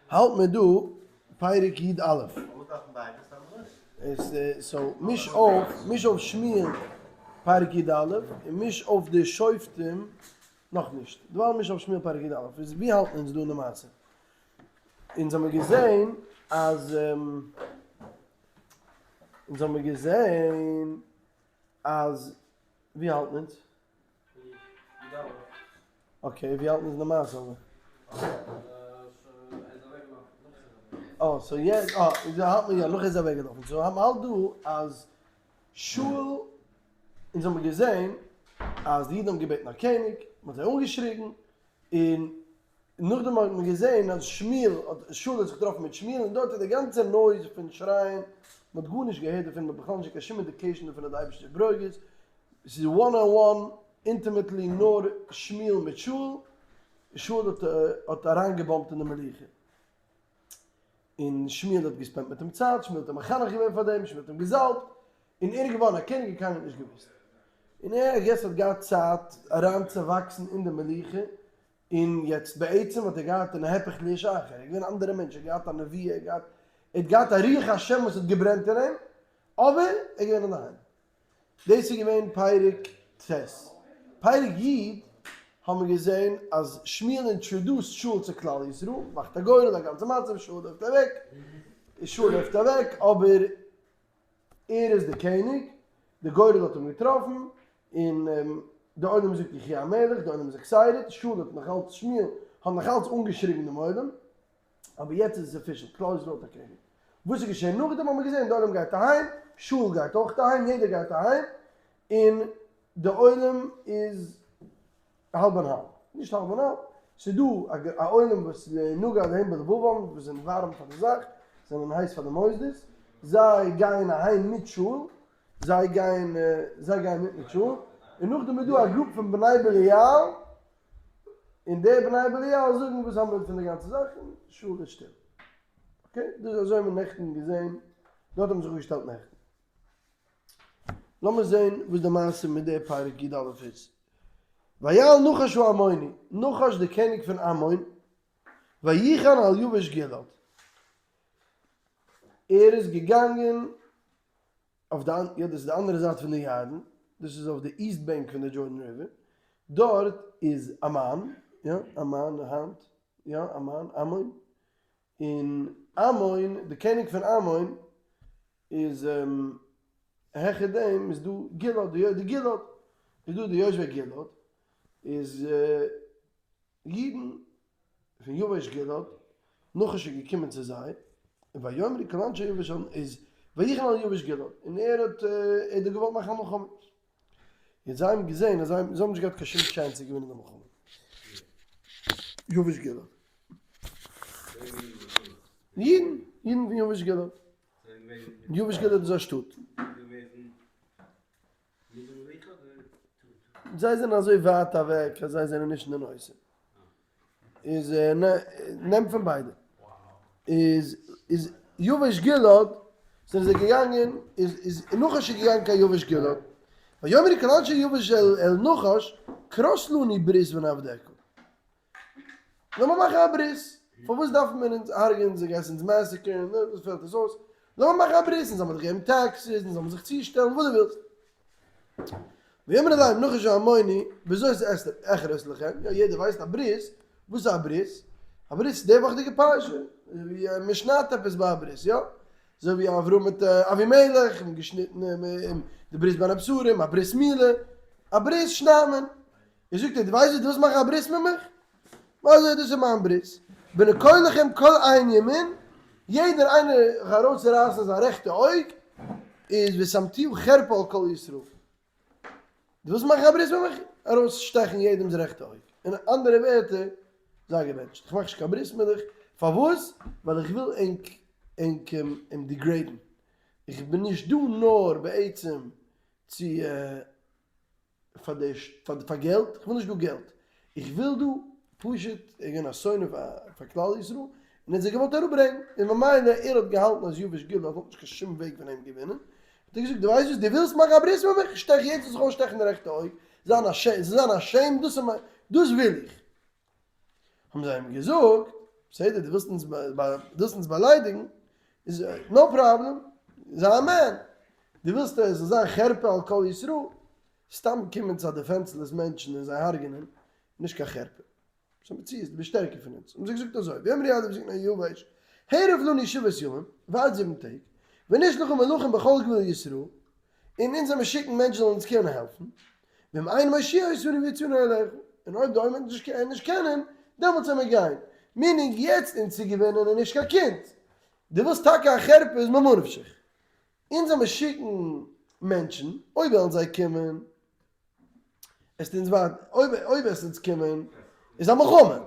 האלט מיר דא פרק י א. So מיש אויף, מיש אויף שמואל פרק י א, און מיש אויף די שופטים, נאכנישט, דערווייל מיש אויף שמואל פרק י א. איז ווי האלטן אונז דא אין די מעשה? אונז האמיר געזען אז, אונז האמיר געזען אז, ווי האלטן אונז? Okay, ווי האלטן אונז אין די מעשה אבער? אה, so יעצט, אה, אונז האלט מיר יא, נאך ער איז אוועקגעלאפן. So מ'האלט דא אז שאול, אונז האמיר געזען אז די אידן האבן געבעטן א קעניג, מ'האט זיי אנגעשריגן, און נאכדעם האט מען געזען אז שמואל האט, שאול האט זיך געטראפן מיט שמואל, און דארט איז די גאנצע noise פון שרייען, מ'האט גארנישט געהערט דערפון, מ'האט בכלל נישט געהאט קיין שום indication דערפון אז די אייבערשטער איז ברוגז, ס'איז one on one intimately נאר שמואל מיט שאול, שאול האט האט אריינגעבאמפט אין די מלוכה, און שמואל האט געספענדט מיט אים צייט, שמואל האט אים מחנך געווען פאר דעם, שמואל האט אים געזאלבט, און ער איז געווארן א קעניג און קיינער האט נישט געוואוסט. און ער I guess האט געהאט צייט אריינצואוואקסן אין די מלוכה, און יעצט בעצם האט ער געהאט נהפך לאיש אחר, ער איז געווען א אנדערע מענטש, ער האט געהאט א נבואה, ער האט געהאט ער האט געהאט א רוח השם וואס האט געברענט אין אים, אבער ער איז געווען אינדערהיים. דאס איז געווען פרק ט'. פרק י' האבן מיר געזען אז שמואל introduced שאול צו כלל ישראל, מאכט א גורל, א גאנצע מצב, שאול לויפט אוועק, שאול לויפט אוועק, אבער ער איז די קעניג, די גורל האט אים געטראפן, און די עולם זאגט יחי המלך, די עולם איז excited, שאול האט נאכאלץ, שמואל האט נאכאלץ אנגעשריגן דעם עולם, אבער יעצט איז עס official, כלל ישראל האט א קעניג. וואס איז געשען נאכדעם האט מען געזען די עולם גייט אהיים, שאול גייט אויך אהיים, יעדער גייט אהיים, און די עולם איז האלב און האלב, נישט האלב און האלב, ס'איז דא א עולם וואס נגע להם בלבבם, וואס זענען ווארעם פאר די זאך, זענען הייס פאר די מוסדות, זיי גייען אהיים מיט שאול, זיי גייען זיי גייען מיט מיט שאול, און נאכדעם איז דא א group פון בני בליעל, און די בני בליעל זאגן וואס האבן מיר פון די גאנצע זאך, און שאול איז שטיל. Okay, דאס איז אזוי האבן מיר נעכטן געזען, דארט האבן מיר זיך אפגעשטעלט נעכטן. לאמיר זען וואס די מעשה מיט די פרק י א איז. ויעל נחש העמוני, נחש דער קעניג פון עמון, ויחן על יבש גלעד. ער איז געגאנגען אויף די, יא דאס איז די אנדערע זייט פון די ירדן, דאס איז אויף די east bank פון די Jordan River, דארט איז עמאן, יא עמאן היינט, יא עמאן, עמון, און עמון, די קעניג פון עמון איז העכער דעם איז דא גלעד, די גלעד, איז דא די יושבי גלעד, איז אידן פון יבש גלעד, נחש איז געקומען צו זיי, און ויאמרו כל אנשי יבש איז ויחן על יבש גלעד, און ער האט ער האט דא געוואלט מאכן א מלחמה. און זיי האבן געזען אז זיי האבן נישט געהאט קיין שום chance צו געווינען די מלחמה. יבש גלעד. אידן, אידן פון יבש גלעד. יבש גלעד איז א שטאט. זיי זענען אזוי ווייט אוועק אז זיי זענען נישט אין די נושא. איז נעם פון ביידע. איז איז יבש גלעד זענען זיי געגאנגען איז איז נחש איז געגאנגען קיין יבש גלעד. ויאמרו כל אנשי יבש אל אל נחש כרות לנו ברית ונעבדך. לאמיר מאכן א ברית. פארוואס דארפן מיר אונז הרג'ענען זיי גייסט אונז massacre ן וואס פעלט עס אויס. לאמיר מאכן א ברית אונז זאל מען דיך געבן taxes אונז זאל מען זיך צושטעלן וואס דו ווילסט. ויאמר אליהם נחש העמוני בזאת אכרות לכם, יא יעדער ווייסט א ברית, וואס איז א ברית? א ברית איז די וואכדיגע פרשה, ווי מען שניידט עפעס ביי א ברית, יא? אזוי ווי אברהם מיט אבימלך, און געשניטן די ברית בין הבתרים, א ברית מילה, א ברית שניידט מען. און זאגט ער, דו ווייסט וואס דו ווילסט מאכן א ברית מיט מיך? אזוי דאס איז מיין ברית, ונקור לכם כל עין ימין, יעדער איינער זיך ארויסצורייסן זיין רעכטע אויג, איז ושמתיו חרפה על כל ישראל. דו ווילסט מאכן א ברית מיט מיך? ארויסשטעכן יעדעמ'ס רעכטע אויג. אין אנדערע ווערטער, זיי געבענטשט, איך מאך נישט קיין ברית מיט דיך, פארוואס? ווייל איך וויל ענק ענק degrade ן. איך בין נישט דא נאר בעצם צו פאר די פאר געלט, איך וויל נישט דא געלט, איך וויל דא פשוט, ער איז געווען א שונא פאר כלל ישראל, און ער האט זיי געוואלט אראפברענגען, און ממילא ער האט געהאלטן אז יבש גלעד האט נישט קיין שום וועג פון אים געווינען, האט ער געזאגט דו ווייסט וואס, דו ווילסט מאכן א ברית מיט מיך, שטעך יעצט זאל זיך אויסשטעכן די רעכטע אויג, זיין א shame, זאל זיין א shame, דאס איז מיין, דאס וויל איך. האבן זיי אים געזאגט. בסדר, דו ווילסט אונז ווילסט אונז באליידיגן, איז no problem, זיי א man, דו ווילסט עס זאל זיין חרפה על כל ישראל, סתם קומען צו א defenseless מענטשן און זיי הרג'נען, נישט קיין חרפה. ס'איז א מציאות, דו ביסט שטערקער פון אונז. האבן זיי געזאגט אזוי, ויאמרו עליו זקני יבש, הרף לנו שבעת ימים, ווארט זיבן טעג, ונשלחה מלאכים בכל גבול ישראל, און אונז זאל מיר שיקן מענטשן זאלן אונז קומען העלפן, ואם אין מושיע אותנו ויצאנו אליך, און אויב די עולם וועט נישט קענען, דעמאלטס וועלן מיר גיין. meaning יעצט אונז צו געווינען איז נישט קיין קונץ. דו ווילסט טאקע א חרפה איז ממה נפשך. אונז זאל מיר שיקן מענטשן, אויב וועלן זיי קומען, עס אונז ווארט, אויב אויב עס אונז קומען, איז א מלחמה.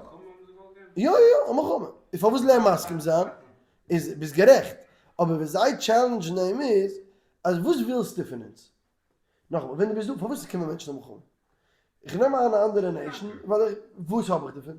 יא יא א מלחמה. איז פארוואס זאל ער מסכים זיין? איז ביסט גערעכט. אבער ווען זיי challenge ן אים איז, אז וואס ווילסטו פון אונז? נאכאמאל, ווען דו ביסט דא, פארוואס קומען מענטשן א מלחמה? איך נעם אן א אנדערע nation, ווייל איך, וואס האב איך דערפון?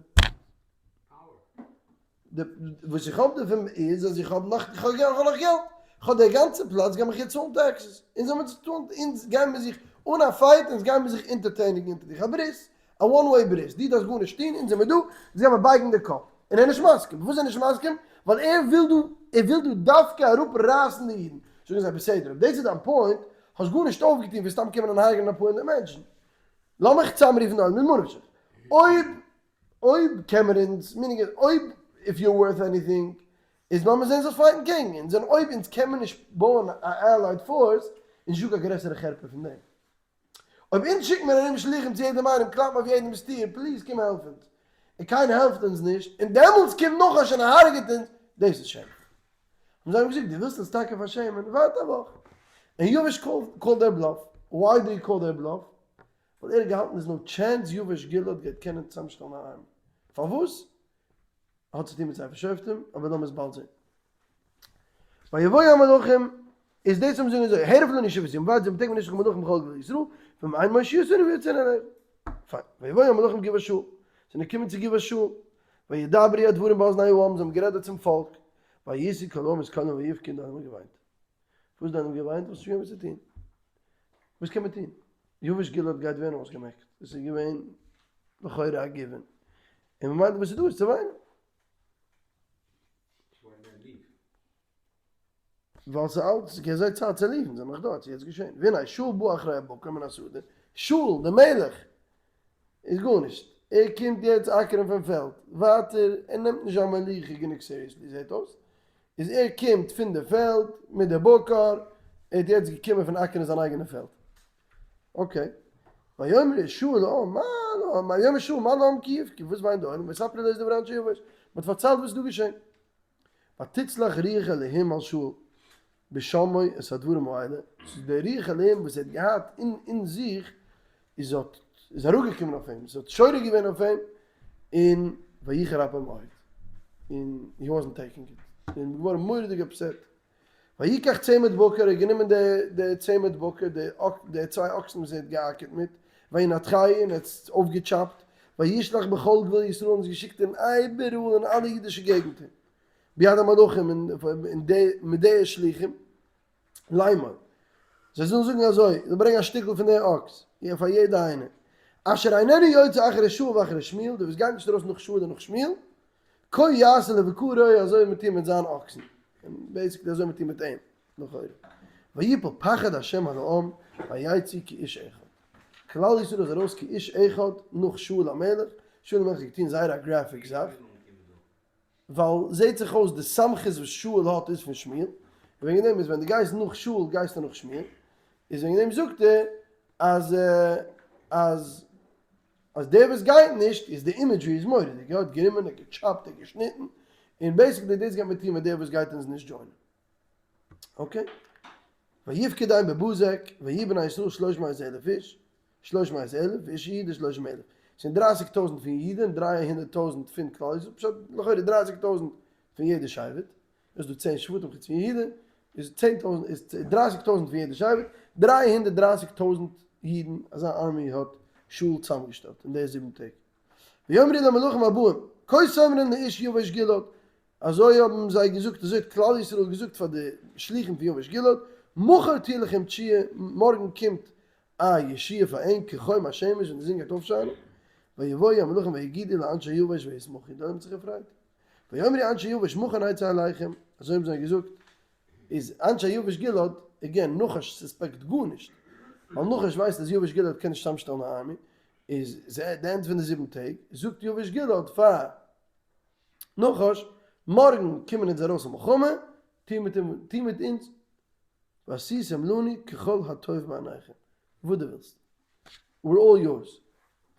וואס איך האב דערפון איז אז איך האב נאך, איך האב נאך געלט, איך האב די גאנצע פלאץ גיי מיך יעצט צאלן taxes, אונז האבן צו טון, אונז גייען מיר זיך אן א fight, אונז גייען מיר זיך אונטערטעניגן אונטער דיך, א ברית, א one way ברית, דו דארפסט גארנישט טון, אונז זעמיר דא, אונז גיימיר בייגן די קאפ, און ער איז נישט מסכים, פארוואס איז ער נישט מסכים? ווייל ער וויל דא, ער וויל דא דווקא אראפ רייסן די אידן, זאגן זיי בסדר, אויב דאס איז דיין point, האסט גארנישט אויפגעטון פון סתם קומען און הרג'נען אפאר הונדערט מענטשן, לאמיך צוזאמרופן די עולם ממה נפשך, אויב אויב קען מיר אונז, meaning איז אויב if you're worth anything, איז לאמיר זען זיך fight ן קעגן אונז, און אויב אונז קען מיר נישט בויען א allied force, איז נישטא קיין גרעסערע חרפה פון דעם. אויב אונז שיקן מיר ארום שלוחים צו יעדעם איינעם קלאפן אויף יעדעמ'ס טיר please קום העלף אונז, און קיינער העלפט אונז נישט, און דעמאלטס קומט נחש און הרג'עט אונז, דאס איז shameful. האבן זיי אים געזאגט דו ווילסט אונז טאקע פארשעמען, ווארט א וואך. און יבש called their bluff. Why do you call their bluff? ווייל ער האט געהאלטן there's no chance יבש גלעד גייט קענען צוזאמשטעלן אן army. פארוואס? האט צו טון מיט ספר שופטים, אבער לאמיר עס באלד זען. ויבואו המלאכים, איז דאס האבן זיי געזאגט, הרף לנו שבעת ימים, ווארט זיבן טעג ונשלחה מלאכים בכל גבול ישראל, ואם אין מושיע אותנו ויצאנו אליך. פיין. ויבואו המלאכים גבעת שאול, זענען געקומען צו גבעת שאול, וידברו הדברים באזני העם, זיי האבן גערעדט צום פאלק, וישאו כל העם את קולם ויבכו און די עולם האט געוויינט. וואס די עולם געוויינט? וואס איז געווען וואס צו טון? וואס קען מען טון? יבש גלעד גייט ווערן אויסגעמעקט, עס איז געווען לכאורה א given, און ממילא וואס איז דא איז צו וויינען. ווייל ס'איז אלץ ס'קען זיי צייט צו leave ן, זיי נאך דארט, ס'איז יעצט געשען. והנה שאול בא אחרי הבקר מן השדה, שאול דער מלך איז גארנישט, ער קומט יעצט אקערן פון פעלד, ווייטער, ער נעמט נישט זיין מלוכה גענוג seriously זעט אויס, איז ער קומט פון די פעלד מיט די בקר, ער האט יעצט געקומען פון אקערן זיין אייגענע פעלד. Okay. ויאמר שאול לעם, מה לעם, ויאמר שאול מה לעם כי יבכו, וואס וויינט די עולם, ויספרו לו את דבר אנשי יבש, מען האט פארציילט וואס איז דא געשען. ותצלח רוח אלהים על שאול בשמעו את הדברים האלה, ס'איז די רוח אלהים וואס ער האט געהאט אין אין זיך, איז האט איז אראפגעקומען אויף אים, ס'האט שורה געווען אויף אים, און ויחר אפו מאוד, און he wasn't taking it, און געווארן מורא'דיג upset. ויקח צמד בקר, ער האט גענומען די די צמד בקר, די די צוויי אקסן וואס ער האט געאקערט מיט, וינתחהו, און ער האט עס אויפגעטשאפט, וישלח בכל גבול ישראל, און עס געשיקט אין איבעראל אין אלע אידישע געגנטער, ביד המלאכים און די מיט די שליחים, לאמר, זיי זאלן זאגן אזוי, זיי ברענגען א שטיקל פון די אקס, פאר יעדע איינער, אשר איננו יוצא אחרי שאול ואחרי שמואל, דער וואס גייט נישט ארויס נאך שאול און נאך שמואל, כה יעשה לבקרו אזוי וועט מען טון מיט זיין אקסן, און basically אזוי וועט מען טון מיט אים, לכאורה. ויפל פחד השם על העם ויצאו כאיש אחד. כלל ישראל איז ארויס כאיש אחד נאך שאול המלך, שאול המלך האט געטון זייער א graphic זאך, ווייל זעט זיך אויס די סמכות וואס שאול האט איז פון שמואל, און וועגן דעם איז ווען דו גייסט נאך שאול גייסטו נאך שמואל, איז וועגן דעם זאגט ער אז אז אז דער וואס גייט נישט איז די imagery איז מורא'דיג, ער האט גענומען, ער האט געטשאפט, ער האט געשניטן, און basically דאס גייט מען טון מיט דער וואס גייט אונז נישט join ען. Okay. ויפקדם בבזק, ויהיו בני ישראל שלוש מאות אלף איש, 300 אלף, ואיש יהודה 30 אלף. ס'זענען 30,000 פון יהודה און 300,000 פון כלל ישראל, פשט לכאורה 30,000 פון יעדע שבט, איז דא צען שבטים חוץ פון יהודה, איז 10,000, איז 30,000 פון יעדע שבט, 330,000 אידן, אזא army האט שאול צוזאמגעשטעלט אין די זיבן טעג. ויאמרו למלכים הבאים, כה תאמרון לאיש יבש גלעד, אזוי האבן זיי געזאגט, אזוי האט כלל ישראל געזאגט פאר די שליחים פון יבש גלעד, מחר תהיה לכם תשועה, מארגן קומט א ישועה פאר ענק, כחום השמש, ווען די זון גייט אויפשיינען, ויבואו המלכים ויגידו לאנשי יבש וישמחו, די עולם האט זיך געפרייט. ויאמרו אנשי יבש מחר נצא אליכם, אזוי האבן זיי געזאגט, איז אנשי יבש גלעד, again, נחש suspect גארנישט, ווייל נחש ווייסט אז יבש גלעד קען נישט צוזאמשטעלן א army, איז די end פון די זיבן טעג, זאגט יבש גלעד פאר נחש, מארגן קומען אונז ארויס אין מלחמה, טו מיט אונז ועשיתם לנו ככל הטוב בעיניכם, וואס דו ווילסט, we're all yours,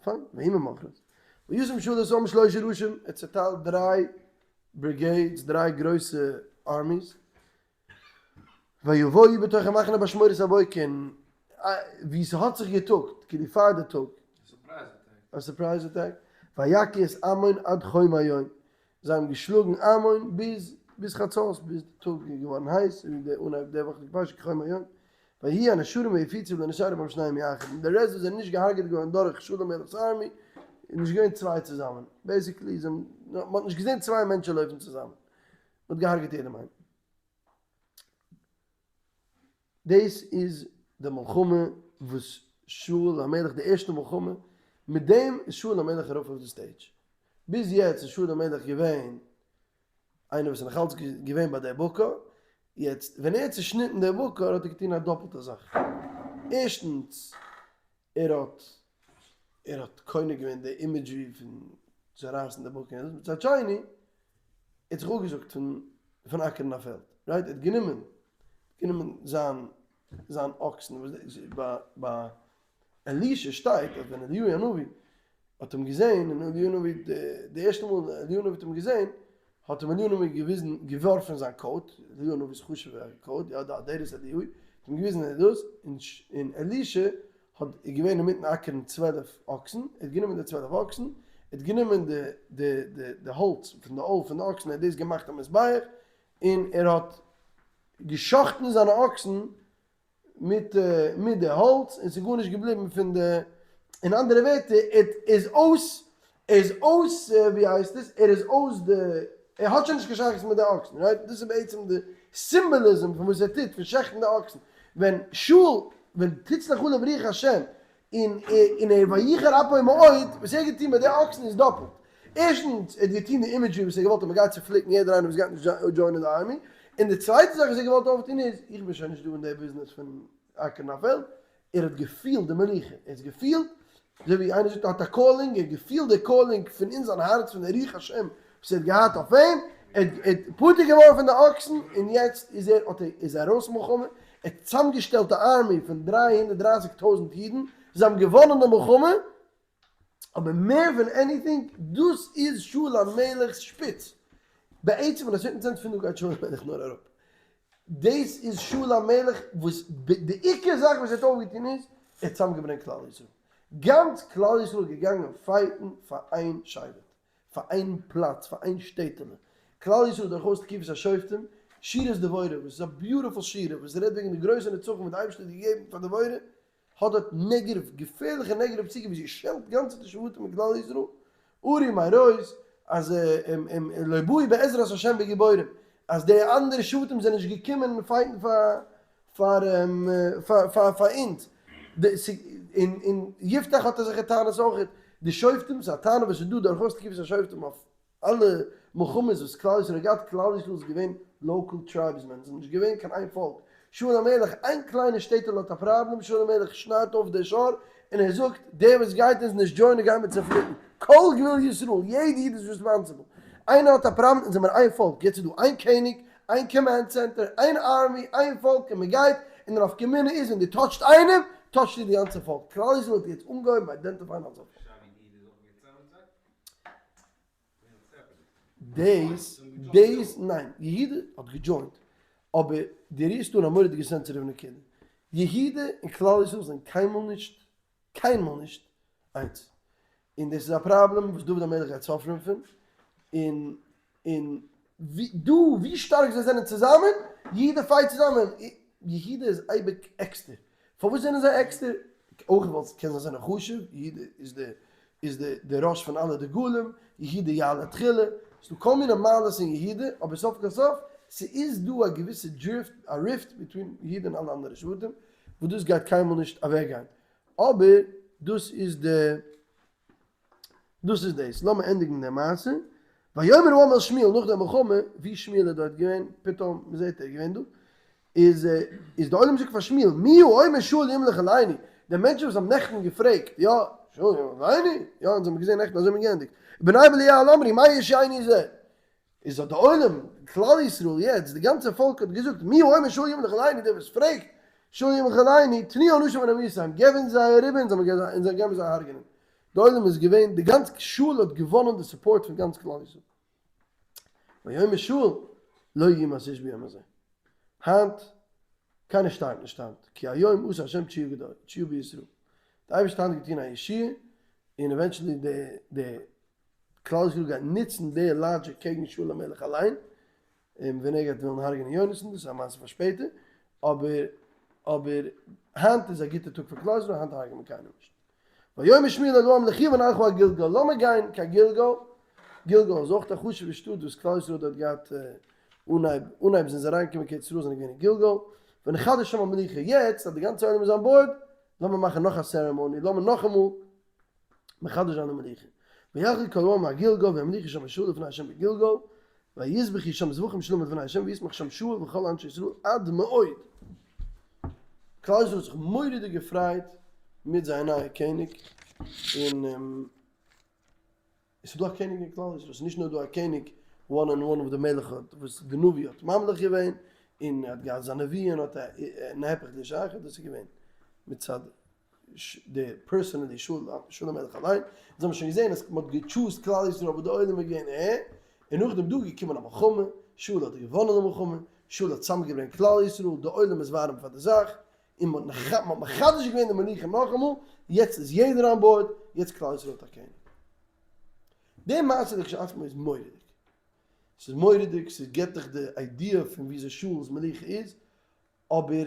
פיין, ויהי ממחרת, וישם שאול את העם שלשה ראשים, ער האט צעטיילט דריי brigades, דריי גרויסע armies, ויבואו בתוך המחנה באשמורת הבוקר, ווי ס'האט זיך געטאגט, כאילו פאר די טאג, א surprise attack, ויכו את עמון עד חום היום, זיי האבן געשלאגן עמון ביז ביז חצות, ביז די טאג איז געווארן הייס, און די אנהייב די וואכעדיגע פרשה כי חום היום, ויהי הנשארים ויפוצו ולא נשארו בם שניים יחד, און די rest וואס זענען נישט געהארגעט געווארן דורך שאול המלך'ס army, איז נישט געווען צוויי צוזאמען, basically מען האט נישט געזען צוויי מענטשען לויפן צוזאמען, מען האט געהארגעט יעדעם איינעם. דאס איז די מלחמה וואס שאול המלך, די ערשטע מלחמה, מיט דעם איז שאול המלך ארויף אויף די stage. ביז יעצט איז שאול המלך געווען איינער וואס איז נאך אלץ געווען ביי די בקר, יעצט ווען ער האט צושניטן די בקר האט ער געטון א דאפלטע זאך, ערשטנס ער האט ער האט קונה געווען די imagery פון צורייסן די בקר, מצד שני ער האט זיך אפגעזאגט פון פון אקערן א פעלד, right? ער האט גענומען גענומען זיין זיין אקסן וואס ביי ביי אלישע שטייט אז ווען אליהו הנביא האט אים געזען און אליהו הנביא די ערשטע מאל אליהו הנביא האט אים געזען האט אים אליהו הנביא געוויזן געווארפן זיין coat, אליהו הנביא'ס חשוב'ע coat, יא די אדרת אליהו, האט אים געוויזן ער דאס, און אלישע האט איז געווען אינמיטן אקערן 12 אקסן, ער האט גענומען די 12 אקסן, ער האט גענומען די די די די האלץ פון די עול פון די אקסן, ער האט דאס געמאכט א מזבח, און ער האט גע'שחט'ן זיינע אקסן מיט מיט די האלץ און ס'איז גארנישט געבליבן פון די, אין אנדערע ווערטער ער איז אויס, ער איז אויס ווי הייסט עס, ער איז אויס די, ער האט שוין נישט קיין שייכות מיט די אקסן, right? דאס איז בעצם די symbolism פון וואס ער טוט, פון שעכטן די אקסן, ווען שאול, ווען תצלח עליו רוח השם, און און ער ויחר אפו מאוד, וואס ער האט געטון ביי די אקסן איז דאפלט. ערשטנס, ער האט געטון די imagery וואס ער האט געוואלט אז מען גייט צופליקן יעדער איינער וואס גייט נישט join ען די army, און די צווייטע זאך וואס ער האט געוואלט אויפטון איז, איך בין שוין נישט דא אין די ביזנעס פון אקערן א פעלד, ער האט געפילט די מלוכה, ער האט געפילט, אזוי ווי איינער זאגט ער האט א calling, ער האט געפילט די calling פון אין זיין הארץ פון די רוח השם וואס ער האט געהאט אויף אים, ער האט פטור געווארן פון די אקסן, און יעצט איז ער האט ער איז ארויס מלחמה, ער האט צוזאמגעשטעלט א army פון 330 טויזנט אידן, זיי האבן געוואנען די מלחמה, אבער מער פון anything, דאס איז שאול המלך'ס שפיץ, בעצם אין א certain sense פון דא גייט שאול המלך נאר אראפ, דאס איז שאול המלך וואס די עיקר זאך וואס ער האט אויפגעטון איז, ער האט צוזאמגעברענגט כלל ישראל, גאנץ כלל ישראל איז געגאנגען fight ן פאר איין שבט, פאר איין פלאץ, פאר איין שטעטעלע. כלל ישראל דורכאויס תקופת השופטים, שירת דבורה, וואס איז א beautiful שירה, וואס רעדט וועגן די גרויסע נצחון וואס די אייבערשטער האט געגעבן פאר דבורה, האט דארט negative, געפערליכע negative פסוקים ווי זי שעלט גאנצעטע שבטים אין כלל ישראל, ארי מרויז, אז לא באו בעזרת השם בגיבורים, אז די אנדערע שבטים זענען נישט געקומען fight ן פאר פאר פאר פאר אונז, און און יפתח האט אזעלכע טענות אויכעט, די שופטים, ס'איז א טענה וואס איז דא דורכאויס תקופת השופטים אויף אלע מלחמות וואס כלל ישראל האט געהאט, כלל ישראל איז געווען local tribesmen, ס'איז נישט געווען קיין איין פאלק, שאול המלך, איין קליינע שטעטעלע האט א פראבלעם, שאול המלך שניידט אויף די שור, און ער זאגט, דער וואס גייט אונז נישט join ען גייען מיר צופליקן, כל גבול ישראל, יעדע איד איז responsible, איינער האט א פראבלעם, אונז זעמיר איין פאלק, יעצט איז דא איין קעניג, איין command center, איין army, איין פאלק, און מען גייט, און די נפקא מינה איז ווען דו touch סט איינעם, touch סטו די גאנצע פאלק. כלל ישראל האט יעצט אנגעהויבן identify ען אלס א פאלק. דאס, דאס, ניין, יהודה האט גע join ט, אבער דו רירסט אן א מורא'דיגע sensitive נקודה. יהודה און כלל ישראל זענען קיינמאל נישט, קיינמאל נישט, איינס. און דאס איז א פראבלעם וואס דוד המלך גייט suffer ן פון, און און ווי דא ווי שטארק זיי זענען צוזאמען, יהודה fight צוזאמען, יהודה איז אייביג עקסטער, פארוואס זענען זיי עקסטער? אויך ווייל ס'קען זיין זענען חשוב, יהודה איז די איז די די ראש פון אלע דגלים, יהודה יעלה תחילה, ס'דא כל מיני מעלות אין יהודה, אבער סוף כל סוף ס'איז דא א געוויסע drift, א rift between יהודה און אלע אנדערע שבטים, וואס דאס גייט קיינמאל נישט אוועקגיין. אבער דאס איז די, דאס איז דאס. לאמיר ענדיגן די מעשה. ויאמר העם אל שמואל נאך די מלחמה, ווי שמואל איז דארט געווען, פתאום מ'זעט ער איז געווען דא, איז איז די עולם זאגט פאר שמואל, מי האומר שאול ימלוך עלינו, די מענטשן וואס האבן נעכטן געפרעגט, יא, שאול ימלוך עלינו, יא, אונז האבן געזען נעכטן אזוי האט מען געענדיגט, בני בליעל אמרו מה יושיענו זה, איז האט די עולם, כלל ישראל יעצט, די גאנצע פאלק האט געזאגט, מי האומר שאול ימלוך עלינו, דער וואס פרעגט, שאול ימלוך עלינו, תנו אנשים ונמיתם, געב אונז זיי אריבער אונז זאל געבן זיי הרג'נען. די עולם איז געווען, די גאנץ שאול האט געוואנען די support פון גאנץ כלל ישראל. ויאמר שאול, לא יומת איש ביום הזה. היינט, קיינער שטארבט נישט היינט, כי היום עשה השם תשועה בישראל. די אייבערשטער האט היינט געטון א ישועה, און eventually די כלל ישראל גייט נוצן די logic קעגן שאול המלך אליין, און ווען ער גייט וועלן הרג'נען יונתן, דאס איז א מעשה פאר שפעטער, אבער אבער היינט איז א גוטע טאג פאר כלל ישראל, היינט הרג'ט מען קיינעם נישט. ויאמר שמואל אל העם לכו ונלכה הגלגל, לאמיר גיין קיין גלגל, גלגל איז אויך א חשוב'ע שטאט וואס כלל ישראל האט דארט געהאט אנהייב, אנהייב זענען זיי אריינגעקומען קיין ארץ ישראל זענען געווען אין גלגל, ונחדש שם המלוכה, יעצט אז די גאנצע עולם איז on board, לאמיר מאכן נאך א ceremony, לאמיר נאכאמאל מחדש זיין די מלוכה. וילכו כל העם הגלגל וימליכו שם שאול לפני ה' בגלגל, ויזבחו שם זבחים שלמים לפני ה' וישמח שם שאול וכל אנשי ישראל עד מאוד. כלל ישראל האט זיך מורא'דיג געפרייט מיט זייער נייע קעניג, און עס איז דא א קעניג אין כלל ישראל, עס איז נישט נאר דא א קעניג one on one וואס די מלך האט, וואס די נביא האט ממליך געווען, און ער האט געהאט זיין נביא און האט נהפך לאיש אחר, דאס איז געווען מצד די personally שאול המלך אליין, אונז האבן שוין געזען אז מען האט געטשוזט כלל ישראל אבער די עולם איז געווען ע, און נאכדעם דא געקומען א מלחמה, שאול האט געוואנען די מלחמה, שאול האט צוזאמגעברענגט כלל ישראל, די עולם איז ווארעם פאר די זאך, און מען האט מחדש געווען די מלוכה נאכאמאל, יעצט איז יעדער on board, יעצט כלל ישראל האט א קעניג. די מעשה לכשעצמו איז מורא'דיג. ס'איז מורא'דיג, ס'געבט דיך די idea פון וויאזוי שאול'ס מלוכה איז, אבער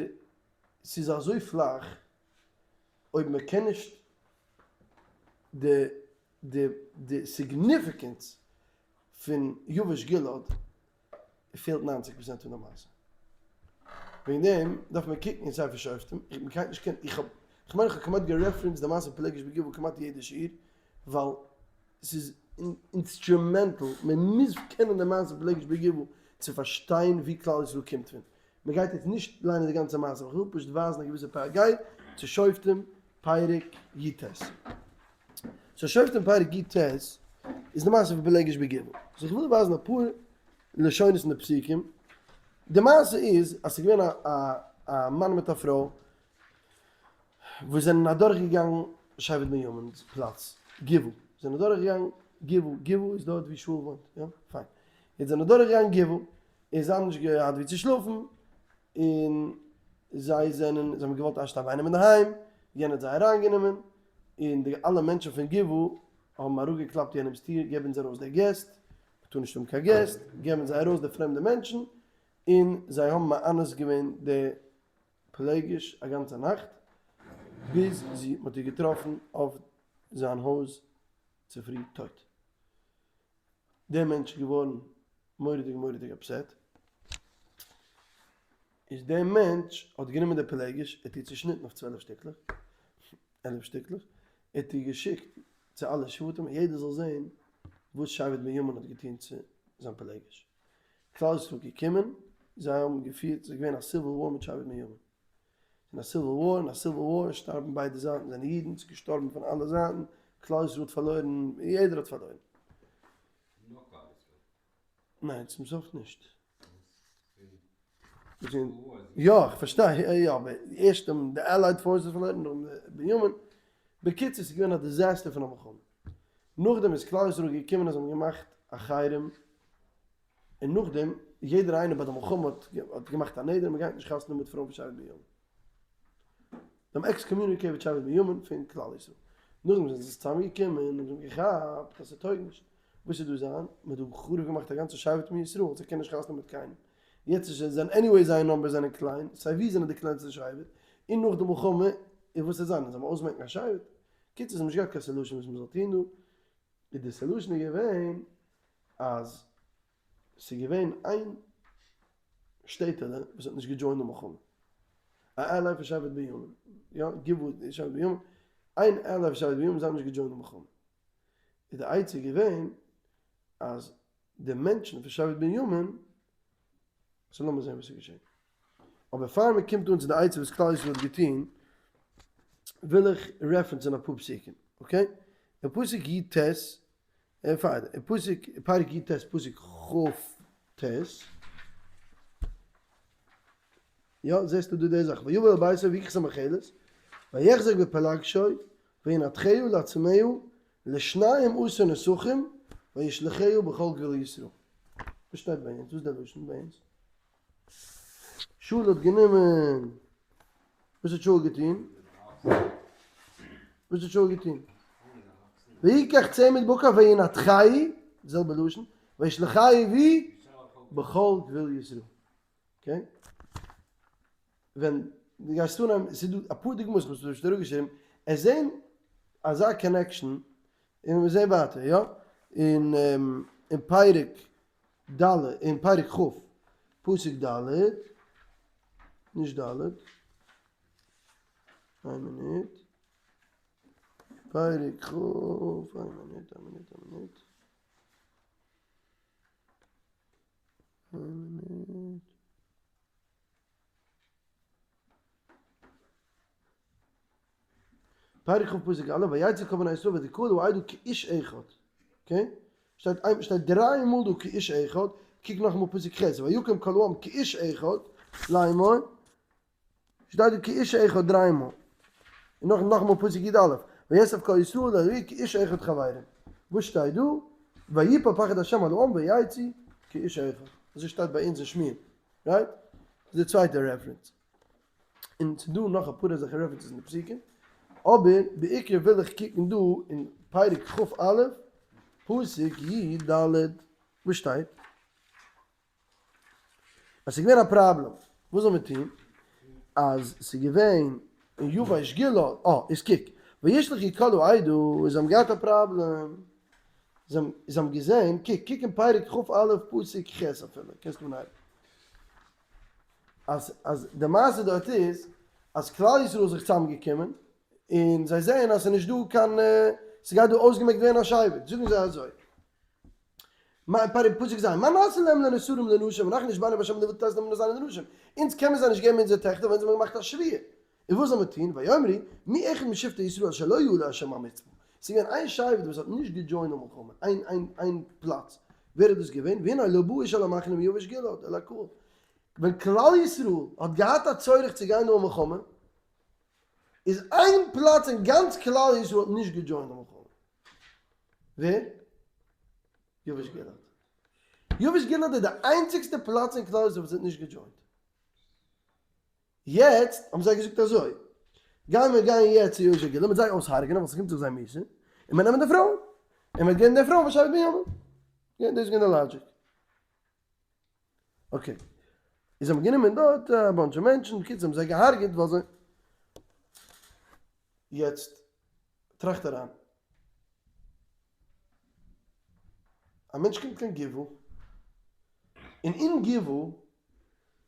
ס'איז אזוי פלאך, אויב מען קען נישט די די די significance פון יבש גלעד, פעלט 90 פראצענט פון די מעשה. וועגן דעם דארף מען קוקן אין ספר שופטים, איך מען קען נישט קען איך האב כ'מיין איך האב כמעט גערעפרענסט די מעשה פון פילגש בגבעה כמעט יעדע שיעור, ווייל ס'איז instrumental, מען מוז קענען די מעשה פון פילגש בגבעה צו פארשטיין ווי כלל ישראל קומט פון. מען גייט יעצט נישט ליינען די גאנצע מעשה, איך וויל פשוט ווייזן א געוויסע פרק, גיי צו שופטים פרק י ט. so שופטים פרק י ט איז די מעשה פון פילגש בגבעה. so איך וויל ווייזן אפאר לשונות אין די פסוקים. די מעשה איז אז ס'איז געווען א א מאן מיט א פרוי וואס זענען אדורך געגאנגען שבט בנימין'ס פלאץ, גבעה, זענען אדורך געגאנגען גבעה, גבעה איז דארט ווי שאול וואוינט, יא? פיין. יעצט זענען אדורך געגאנגען גבעה, און זיי האבן נישט געהאט ווי צו שלאפן, און זיי זענען, זיי האבן געוואלט איינשטיין ביי איינעם אינדערהיים, יענער האט זיי אריינגענומען, און די אלע מענטשן פון גבעה האבן אראפגעקלאפט יענעמ'ס טיר, געב אונז ארויס די געסט, מ'טאר נישט האבן קיין געסט, געבן זיי ארויס די פרעמדע מענטשן, און זיי האבן מאנס געווען די פילגש א גאנצע נאכט, ביז זי, מ'האט איר געטראפן אויף זיין הויז צופרי טויט. דער מענטש איז געווארן מורא'דיג מורא'דיג upset, איז דער מענטש האט גענומען די פילגש, ער האט איר צושניטן אויף 12 שטיקלעך, 11 שטיקלעך, ער האט איר געשיקט צו אלע שבטים יעדער זאל זען וואס שבט בנימין האט געטון צו זיין פילגש. כלל ישראל איז געקומען, זיי האבן געפירט, ס'איז געווען א civil war מיט שבט בנימין. אין א civil war, אין א civil war שטארבן ביידע זייטן זענען אידן, ס'איז געשטארבן פון אלע זייטן, כלל ישראל האט פארלוירן, יעדער האט פארלוירן. נאר כלל ישראל? ניין, צום סוף נישט. יא, איך פארשטיי, יא, אבער ערשט האבן די allied forces פארלוירן, נאכדעם די בנימין. בקיצור, ס'איז געווען א disaster פון א מלחמה. נאכדעם איז כלל ישראל געקומען און זיי האבן געמאכט א חרם און נאכדעם יעדער איינער ביי די מלחמה האט געמאכט א נדר מען גייט נישט חתונה מיט פרויען פון שבט בנימין. זיי האבן excommunicated שבט בנימין פון כלל ישראל. נאכדעם זענען זיי צוזאם געקומען און זיי האבן געכאפט אז ס'טויג נישט. וואס איז דא זיין? מען האט דא חרוב געמאכט א גאנצע שבט מישראל, זיי קענען נישט חתונה מיט קיינעם. יעצט איז שוין זענען anyway זייער numbers זענען קליין, סיי ווי זענען די קלענסטע שבט, און נאך די מלחמה איז וואס וועט זיין? זאל מען אויסמעקן א שבט? קיצור זיי האבן נישט געהאט קיין solution וואס מען זאל טון דא, איז די solution איז געווען אז ס'איז געווען איין שטעטעלע וואס האט נישט געדזשוינט די מלחמה, א ally פון שבט בנימין, יא, גבעה שבט בנימין, איין ally פון שבט בנימין, זיי האבן נישט געדזשוינט די מלחמה, איז די עצה געווען אז. די מענטשן פון שבט בנימין, so לאמיר זען וואס איז געשען. אבער פאר מען קומט אן צו די עצה וואס כלל ישראל האט געטון, וויל איך reference ן אפאר פסוקים, okay? אין פסוק י ט, פאר אין פסוק, פרק י ט פסוק כ ט, יא, זעסטו דא די זאך, ויבא אל ביתו ויקח את המאכלת, ויחזק בפלגשו, וינתחה לעצמיה לשניים עשר נסכים וישלחהו בכל גבול ישראל. וואס שטייט ביי אונז? וואס איז דער לשון ביי אונז? שאול האט גענומען, וואס האט שאול געטון? וואס האט שאול געטון? ויקח צמד בקר וינתחהו, די זעלבע לשון, וישלחהו ווי? בכל גבול ישראל. Okay? ווען דו גייסט אנהייבן, ס'איז דא אפאר דוגמאות וואס כ'האב נישט אראפגעשריבן, עס זעהן אזא connection, און מיר זעהן ווייטער, יא, אין אין פרק ד, אין פרק כ', פסוק ד, נישט ד, איין מינוט, פרק כ', איין מינוט, איין מינוט, איין מינוט. איין מינוט. פרק כ' פסוק א', ויצאו כל בני ישראל ותקהל העדה כאיש אחד, okay? שטייט איין שטייט דריי מאל דא כאיש אחד, קוק נאכאמאל פסוק ח', ויקם כל העם כאיש אחד לאמור, שטייט דא כאיש אחד דריי מאל, און נאך נאכאמאל פסוק י א, ויאסף כל ישראל אל העיר כאיש אחד חברים, וואס שטייט דא? ויפל פחד ה' על העם ויצאו כאיש אחד, אזוי שטייט ביי אונז אין שמואל. Right? דאס איז די צווייטע reference. און ס'איז דא נאך אפאר אזעלכע references אין די פסוקים, אבער בעיקר וויל איך קוקן דא אין פרק כ א, פסוק י ד, וואס שטייט? אז ס'איז געווען א פראבלעם, וואס זאל מען טון? אז ס'איז געווען אין יבש גלעד, אה, איז קוק, וישלחו כל העדה, זיי האבן געהאט א פראבלעם, זיי האבן געזען, קוק, קוק אין פרק כ א פסוק ח' אפילו, קענסט אנהייבן. אז אז די מעשה דארט איז, אז כלל ישראל איז זיך צוזאמגעקומען, און זיי זעען אז ס'איז נישט דא קיין, ס'גייט דא אויסגעמעקט ווערן א שבט, זאגן זיי אזוי, פרק פסוק ז', מה נעשה להם לנסרים לנשים, ואנחנו נשבענו בהשם לבלתי להם לנשים לנשים, אונז קען מען זיי נישט געבן אונזערע טעכטער ווייל אונז האבן געמאכט א שבועה, און וואס זאל מען טון, ויאמרו, מי אחד משבטי ישראל אשר לא יעלה השם המצפה, ס'איז געווען איין שבט וואס האט נישט גע join ט די מלחמה, איין איין איין פלאץ, ווער איז דאס געווען, והנה לא בא איש אל המחנה מיבש גלעד אל הקהל, ווען כלל ישראל האט געהאט א צורך צו גיין דא מלחמה, איז איין פלאץ אין גאנץ כלל ישראל האט נישט גע join ט די מלחמה, ווער? יבש גלעד. יבש גלעד איז די איינציגסטע פלאץ אין כלל ישראל וואס האט נישט גע join ט. יעצט האבן זיי געזאגט אזוי, גייען מיר גיין יעצט צו יבש גלעד, מ'וועט זיי אויסהרג'נען ווייל ס'קומט זיך זיי מיתה, און מיר נעמען די פרויען, און מ'וועט געבן די פרויען פאר שבט בנימין. יא, דאס איז געווען די logic. Okay. איז האבן גענומען דארט א bunch מענטשן, בקיצור האבן זיי געהארגעט ווייל זיי. יעצט טראכט אריין. א מענטש קומט קיין גבעה, און אין גבעה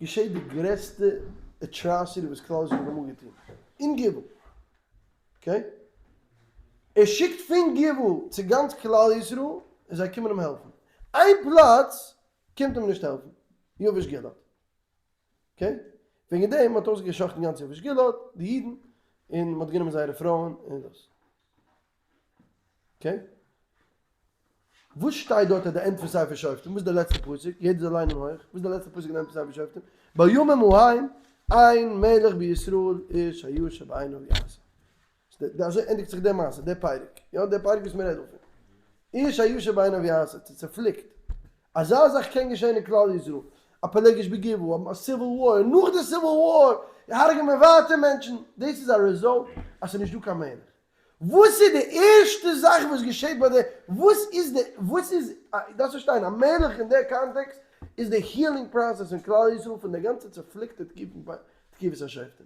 געשעט די גרעסטע atrocity וואס כלל ישראל האט אמאל געטון, אין גבעה. Okay? ער שיקט פון גבעה צו גאנץ כלל ישראל און זיי קומען אים העלפן. איין פלאץ קומט אים נישט העלפן, יבש גלעד. Okay? וועגן דעם האט אויסגעשאכטן גאנץ יבש גלעד, די אידן, און מ'האט גענומען זייערע פרויען און דאס. Okay? וואס שטייט דארט at the end פון ספר שופטים? וואס איז די לעצטע פסוק? יעדער זאל ליינען הויך. וואס איז די לעצטע פסוק אין די end פון ספר שופטים? בימים ההם אין מלך בישראל איש הישר בעיניו יעשה. אזוי ענדיגט זיך די מעשה, די פרק. יא, די פרק וואס מ'רעדט דא פון. איש הישר בעיניו יעשה, ס'איז צופליקט. אזא זאך קען געשען אין כלל ישראל. א פילגש בגבעה, א civil war, און נאך די civil war הרג'ען מיר ווייטער מענטשן. דאס איז א result אז ס'איז נישט דא קיין מלך. וואס איז די ערשטע זאך וואס געשעט ביי די, וואס איז די, וואס איז, דארפסט פארשטיין, א מלך אין די קאנטעקסט איז די healing process פון כלל ישראל פון די גאנצע צופליקטע תקופת השופטים.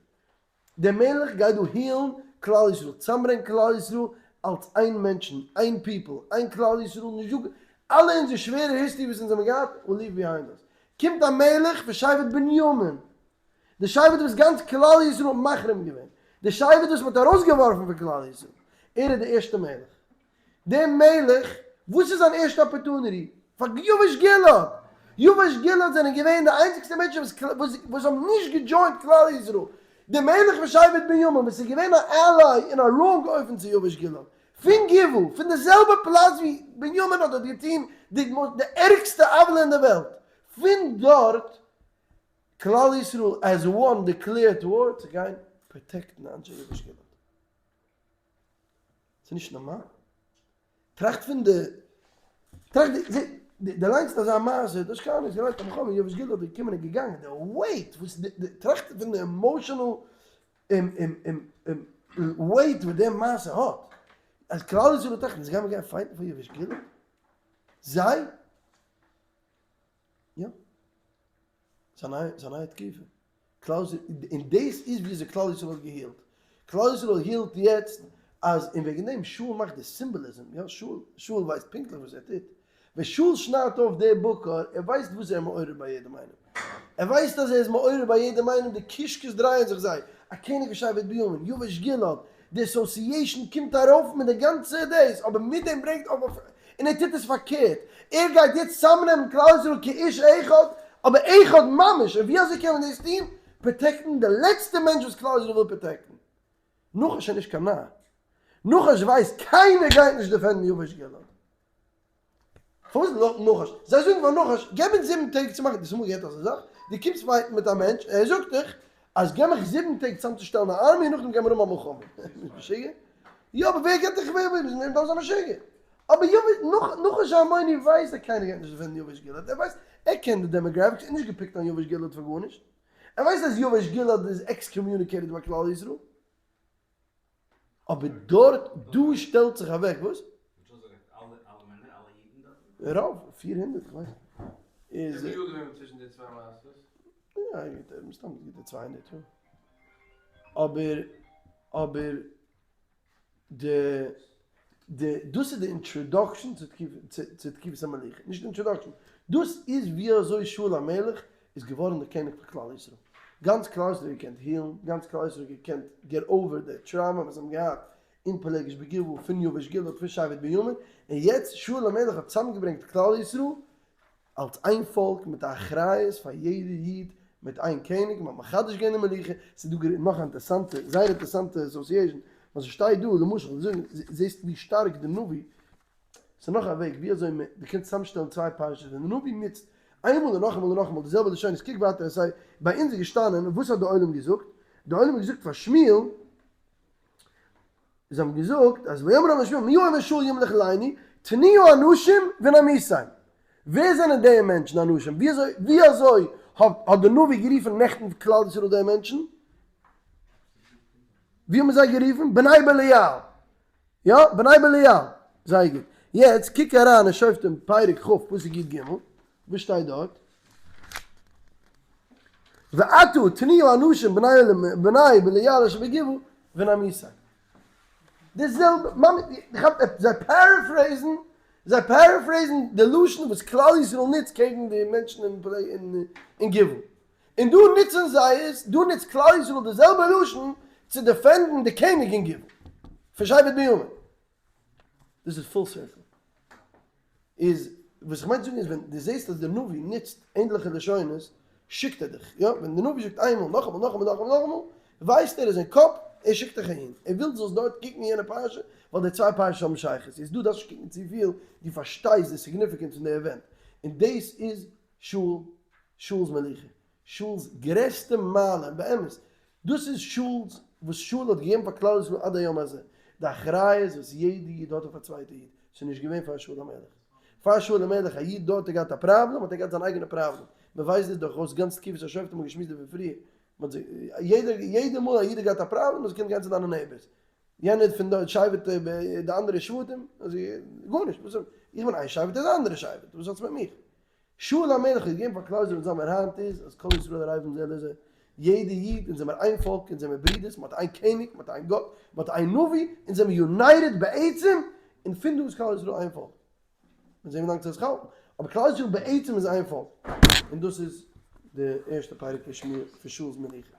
דער מלך גייט דא heal ן כלל ישראל, צוזאמברענגן כלל ישראל אלס איין מענטשן, איין people, איין כלל ישראל, נישט דא, אלע אונזער שווערע history וואס אונז האבן געהאט, will leave behind us. קומט א מלך פון שבט בנימין, די שבט וואס גאנץ כלל ישראל האט מחרים געווען, די שבט וואס מען האט ארויסגעווארפן פון כלל ישראל, ער איז די ערשטע מלך. דער מלך, וואס איז זיין ערשטע opportunity? פאר יבש גלעד! יבש גלעד זענען געווען די איינציגסטע מענטשן וואס וואס האבן נישט גע join ט כלל ישראל. די מלך פון שבט בנימין וואס איז געווען א ally אין א wrong אופן צו יבש גלעד. פון גבעה, פון די זעלבע פלאץ ווי בנימין האט דארט געטון די די ערגסטע עוולה אין די וועלט. פון דארט כלל ישראל as one declared war צו גיין protect ן אנשי יבש גלעד. ס'איז נישט נארמאל. טראכט פון די, טראכט די, די, די ליינסט אזא מעשה, דאס קען נישט, געליינט א בחור אין יבש גלעד געקומען און געגאנגען, די weight וואס די, די, טראכט פון די emotional weight וואס די מעשה האט, אז כלל ישראל טראכטן, זיי גייען גיין fight ן פאר יבש גלעד? זיי? יא. ס'איז א נייע תקופה. כלל ישראל, און דאס איז וויאזוי כלל ישראל האט גע heal ט. כלל ישראל heal ט יעצט אז, און וועגן דעם שאול מאכט די symbolism, יא, שאול, שאול ווייסט פונקטליך וואס ער טוט. ווען שאול שניידט אויף די בקר, ער ווייסט וואס ער איז מעורר ביי יעדעם איינעם. ער ווייסט אז ער איז מעורר ביי יעדעם איינעם, די קישקעס דרייען זיך זיי, א קעניג פון שבט בנימין, יבש גלעד, די association קומט ארויף מיט די גאנצע דאס, אבער מיט דעם ברענגט אויף, און ער טוט עס פארקערט, ער גייט יעצט צאמנעמען כלל ישראל כאיש אחד, אבער אחד ממש, און ווי אזוי קען מען דאס טון? protect ן די לעצטע מענטש וואס כלל ישראל וויל protect ן. נחש איז נישט קיין נאר. נחש ווייסט קיינער גייט נישט defend ן יבש גלעד. פארוואס נחש? זיי זאגן פאר נחש, געב אונז 7 טעג צו מאכן, דו האסט אמאל געהערט אזא זאך? דו קומסט fight ן מיט א מענטש, ער זאגט דיך אז געב מיך 7 טעג צאמצושטעלן א army און נאכדעם גיימיר האבן א מלחמה. ביסט משוגע? יא אבער ווער געבט דיך ווער ווער דארף זיין משוגע? אבער נחש העמוני ווייסט אז קיינער גייט נישט defend ן יבש גלעד, ער ווייסט, ער קען די demographics, ער האט נישט גע pick ט אן יבש גלעד פאר גארנישט, ער ווייסט אז יבש גלעד איז excommunicated ביי כלל ישראל. אבער דארט דא שטעלט זיך אוועק וואס? רוב, 400 איך ווייס איז וויפיל יאר געווען צווישן די צוויי מעשות? יא, מסתם גוטע 200 יאר. אבער אבער די די דאס איז די introduction צו צו תקופת המלוכה, נישט introduction, דאס איז ווי אזוי שאול המלך איז געווארן דער קעניג פון כלל ישראל. גאנץ כלל ישראל האט געקענט heal ן, גאנץ כלל ישראל האט געקענט get over די trauma וואס זיי האבן געהאט אין פילגש בגבעה פון יבש גלעד פון שבט בנימין, און יעצט שאול המלך האט צוזאמגעברענגט כלל ישראל אלס איין פאלק מיט א אחריות פאר יעדע איד מיט איין קעניג, מען האט מחדש געווען די מלוכה, ס'איז דא נאך א אינטערעסאנטע, זייער אינטערעסאנטע association, וואס ס'שטייט דא, למשל, זעסט ווי שטארק די נביא, ס'איז נאך א וועג ווי אזוי מען, דו קענסט צוזאמשטעלן צוויי פרשות, ווען די נביא נוצט איינמאל און נאכאמאל און נאכאמאל די זעלבע לשונות, קוק ווייטער עס איז ביי אונז איז געשטאנען, וואס האט די עולם געזאגט? די עולם האט געזאגט פאר שמואל, זיי האבן געזאגט אז ויאמר העם אל שמואל מי האומר שאול ימלך עלינו תנוה אנשים ונמיתם, ווער זענען די מענטשן אנשים? ווי אזוי ווי אזוי האט די נביא גערופן נעכטן כלל ישראל די מענטשן? ווי האבן זיי גערופן? בני בליעל! יא, בני בליעל! זייער גוט. יעצט קוק אריין אין שופטים פרק כ' פסוק י"ג, וואס שטייט דארט? ועתה תנוה אנשים בני בליעל אשר בגבעה ונמיתם. די זעלבע, ממש, זיי paraphrase ן, זיי paraphrase ן די לשון וואס כלל ישראל נוצט קעגן די מענטשן אין גבעה. און דא נוצן זיי עס, דא נוצט כלל ישראל די זעלבע לשון צו defend ן די קעניג אין גבעה פון שבט בנימין. דאס איז full circle. איז וואס איך מיין צו זאגן איז ווען דו זעסט אז דער נביא נוצט ענדליכע לשונות שיקט ער דיך, יא, ווען דער נביא זאגט איינמאל נאכאמאל נאכאמאל נאכאמאל נאכאמאל ווייסט ער איז אין קאפ, ער שיקט דיך אהין, ער וויל דו זאלסט דארט קוקן יענע פרשה ווייל די צוויי פרשות האבן שייכות, איז דא דארפסט נישט קוקן צופיל, דו פארשטייסט די significance פון די event, און דאס איז שאול, שאול'ס מלוכה, שאול'ס גרעסטע מעלה, באמת, דאס איז שאול'ס, וואס שאול האט געגעבן פאר כלל ישראל עד היום הזה, די אחריות וואס יעדע איד האט אויף א צווייטע איד, ס'איז נישט געווען פאר שאול המלך. פאר שאול המלך, א איד דארט האט געהאט א פראבלעם, האט ער געהאט זיין אייגענע פראבלעם. מען ווייסט דאס דורכאויס גאנץ תקופת השופטים, מ'האט געשמועסט דערפון פריער. מ'האט זיך, יעדער, יעדע מאל א איד האט געהאט א פראבלעם, האט ער געקענט גיין צו דיינע neighbors. יענער פון די שבט, די אנדערע שבטים, גארנישט, וואס, איך בין איין שבט, ער איז א אנדערע שבט, וואס האטס מיט מיך? שאול המלך האט געגעבן פאר כלל ישראל אונז זאל מיר היינט איז אז כל ישראל ערבים זה לזה, יעדע איד אונז זעמיר איין פאלק אונז זעמיר ברידערס, מען האט איין קעניג, מען האט איין גאט, מען האט איין נביא, אונז זעמיר united בעצם, און פון דא איז כלל ישראל איין פאלק. מיר זעהן ווי לאנג ס'וועט זיך האלטן, אבער כלל ישראל בעצם איז איין פאלק, און דאס איז די ערשטע פרק פון שאול'ס מלוכה.